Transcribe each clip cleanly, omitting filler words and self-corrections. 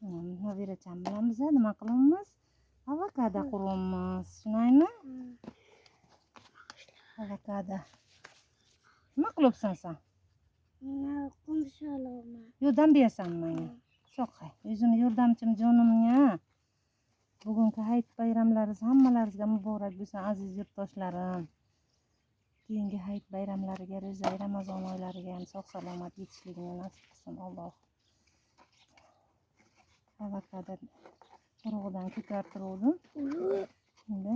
Nabiracham bilan biz nima qilamiz? Avokado quramiz. Shundaymi? Avokado. Nima qilyapsan sen? Qum solaman. Yordam berasanmi menga? Soqay. O'zim yordamchim jonimga. Bugungi hayit bayramlaringiz hammalaringizga muborak bo'lsin, aziz yurtdoshlarim. Keyingi hayit bayramlariga, ro'za, Ramazon oylariga ham sog' salomat yetishligini nasib qilsin Alloh. Avokado urug'idan ko'kartiruvdim. Endi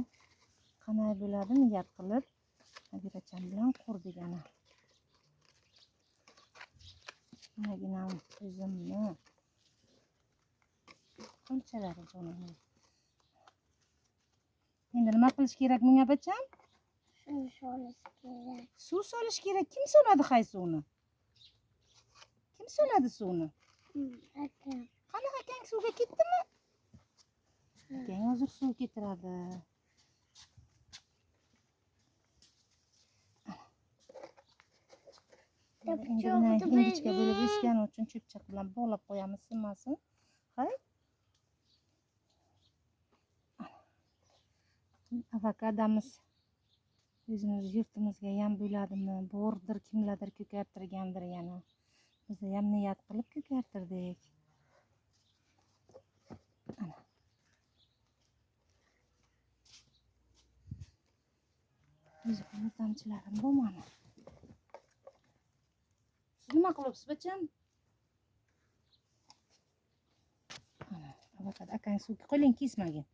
qanday bo'ladi niyat qilib nabiracham bilan qurdik ana. Anaginam o'zimni qo'lchalari jonimning. Endi nima qilish kerak bunga bacham? Suv solish kerak. Suv solish kerak. Kim soladi hay suvni? Kim soladi suvni? Akam. Qani akang suvga ketdimi? Akang hozir suv keltiradi. Endi buni ingichka bo'lib o'sgani uchun cho'pchak bilan bog'lab qo'yamiz, sinmasin. Hay. Avokadomiz o'zimiz yurtimizga ham bo'ladimi? Bordir, kimlardir ko'kartirgandir yana. Biz ham niyat qilib ko'kartirdik. Ana. O'zim yordamchilarim bu mani. Siz nima qilyapsiz bacham? Ana, avokado akang suvga qo'ling kesmagin.